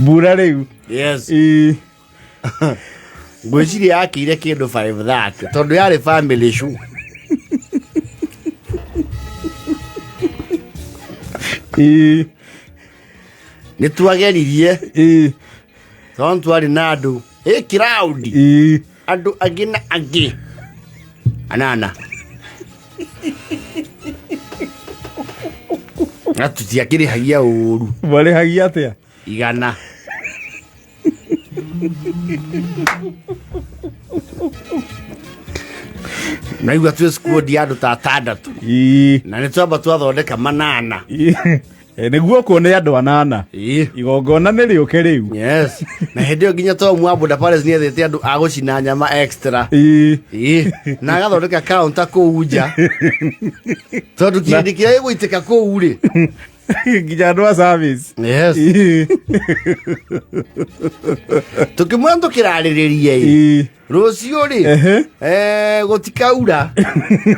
Mbura rĩu. Yes. Ĩĩ. Ngwĩciria yakĩire kĩndũ 5:30 tondũ yarĩ family show. Ĩĩ. Nĩ twageririe tondũ twarĩ na andũ ĩ kiraudi andũ angĩ na angĩ anana na tũtiakĩrĩhagia ũru. Marĩhagia atĩa? 100. Naigua twĩ squad ya andũ ta atandatũ na nĩ twamba twathondeka manana. Eh, nĩguo kuone andũ anana. Igongona nĩ rĩũke rĩu. Yes, na hĩndĩ ĩyo nginya Tom wa Boda Palace nĩ ethete andũ a gũcina nyama extra. Na agathondeka counter kũu nja tondũ kĩndĩ kĩrĩa gĩgũitĩka kũu rĩ. Nginya andũ a service. Yes. Tũkĩmwĩra tũkĩrarĩrĩria ĩ rũciũ rĩ, gũtikaura.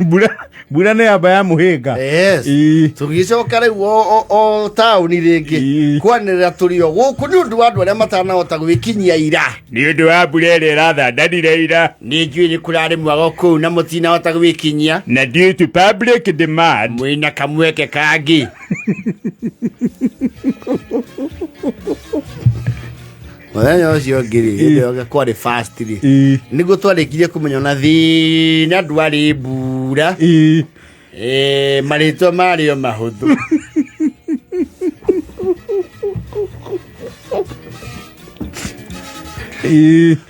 Mbura, mbura nĩ yamba ya mũhĩnga. Yes. Tũgĩcoka rĩu o taũni rĩngĩ kwanĩrĩra tũrĩ o gũkũ nĩ ũndũ wa andũ arĩa matanahota gwĩkinyia ira. Nĩ ũndũ wa mbura ĩrĩa ĩrathandanire ira. Nĩ njũĩ nĩ kũrarĩ mwago kũu na mũtinahota gwĩkinyia. Na due to public demand. Mwĩna kamweke kangĩ. Mũthenya ũcio ũngĩ rĩ, hĩndĩ ĩyo kwarĩ fast rĩ, nĩguo twarĩkirie kũmenya ona thĩna ndwarĩ mbura. Marĩtwa marĩ o mahũthũ.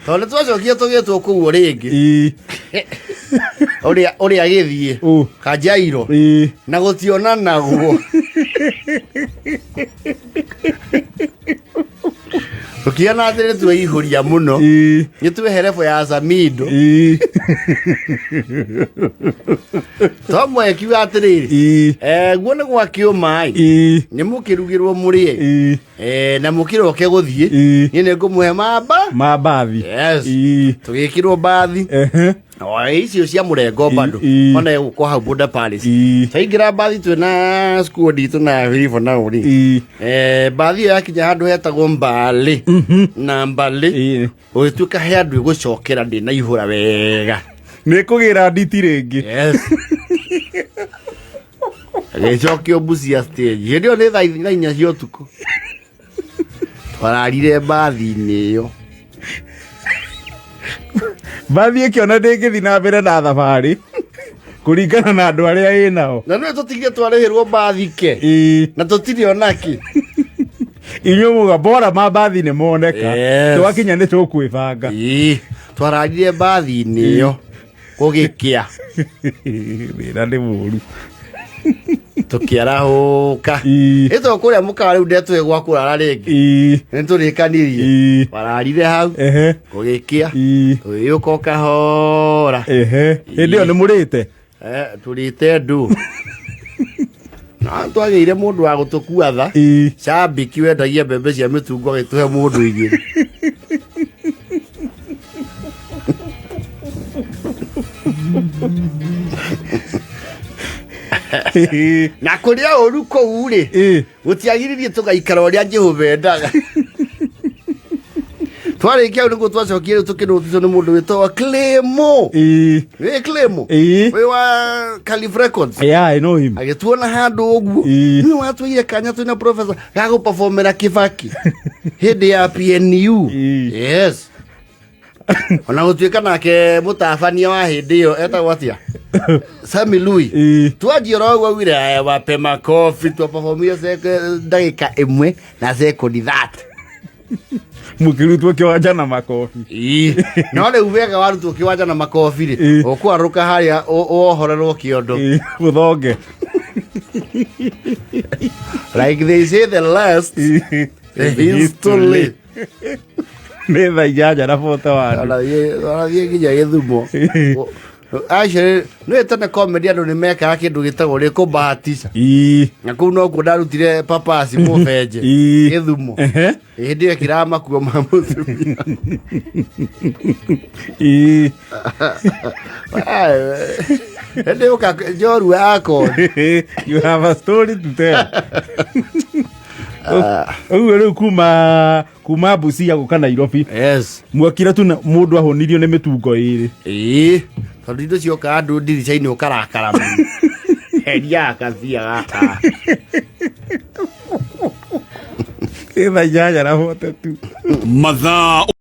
Tondũ twacokire tũgĩtwo kũu o rĩngĩ. Ũrĩa ũrĩa agĩthiĩ Kanjairo na gũtionanagwo. Tũkĩona atĩ nĩ tweihũria mũno. Nĩ tweherebo ya Samido. Twamwe akiuga atĩrĩrĩ, guo nĩ gwakĩũma ĩ, nĩ mũkĩrugĩrwo mũrĩe. Na mũkĩroke gũthiĩ niĩ nĩ ngũmũhe mamba Mambathi. Yes. Tũgĩkĩrwo mbathi. O, icio cia mũrengo bado ona ĩgũkwo hau Boda Palace. Twaingĩra mbathi twĩna squad itũ na Vivo na ũri. Mbathi ĩyo yakinya handũ hetagwo Mbale na Mbale gũgĩtuĩka he andũ ĩgũcokera ndĩnaihũra wega. Nĩ kũgĩra nditi rĩngĩ. Yes. Agĩcokio Busia stage hĩndĩ ĩyo nĩ thaa 4 cia ũtukũ. Twararire mbathi-inĩ ĩyo. Mbathi ĩkĩona ndĩngĩthiĩ na mbere na thabarĩ kũringana na andũ arĩa ĩ nao. Na nĩwe tũtigire twarĩhĩrwo mbathi ke na tũtirĩ onakĩ. Inyuĩ muga bora mambathi nĩ moneka. Yes. Twakinya nĩ tũkwĩbanga. Twararire mbathi-inĩ ĩyo gũgĩkĩa. Thĩna nĩ mũru. Tũkĩarahũka. Ĩto kũrĩa mũkawa rĩu ndetũhe gwa kũrara rĩngĩ. Nĩ tũrĩkanirie. Wararire hau. Gũgĩkĩa. Tũgĩũka o kahora. Hĩndĩ ĩyo nĩ mũrĩte? Tũrĩte ndũ. Na twagĩire mũndũ wa gũtũkua tha. Cambiki wendagia mbembe cia mĩtungo agĩtũhe mũndũ igĩrĩ. Na kũrĩa ũru kũu rĩ, gũtiagiririe tũgaikara ũrĩa Jehova endaga. Twarĩkia hau nĩguo twacokire rĩu tũkĩnũtithio nĩ mũndũ wĩtagwo Clemo. Wĩ Clemo? Wĩ wa Calif Records. Yeah, I know him. Agĩtuona handũ ũguo. Nĩwe watwĩire kanya twĩna professor ga gũperformera Kibaki hĩndĩ ya PNU. Yes. Ona gũtuĩka nake mũtabania wa hĩndĩ ĩyo etagwo atĩa? Sami Lui. Twanjia oro ũguo augire aya wape makobi twaperformire ndagĩka 1 na sekondi 30. Mũkĩrutwo kĩwanja na makobi. No rĩu wega warutwo kĩwanja na makobi rĩ, ũkwarũka harĩa wohorerwo kĩondo. Ũthonge. Like they say the last the history. Nĩ thaa 8:41. Arathiĩ nginya Gĩthumo. Actually, nĩ tene comedy andũ nĩ mekaga kĩndũ gĩtagwo rĩ kũbahatisha. Na kũu nokuo ndarutire papasi mũbenje. Gĩthumo. Hĩndĩ ĩyo kĩraga makuo ma mũtumia. Hĩndĩ ĩyo njorua yakwa. You have a story to tell. Ũguo rĩu kuma Busia gũka Nairobi, Yes. Mwakira tu mũndũ ahũnirio nĩ mĩtungo ĩrĩ. Ĩĩ, tondũ indo cioka andũ ndirica-inĩ ũkarakara mũno. Heria gakathia gaka. Ĩ thaa 8:40. Mathaa.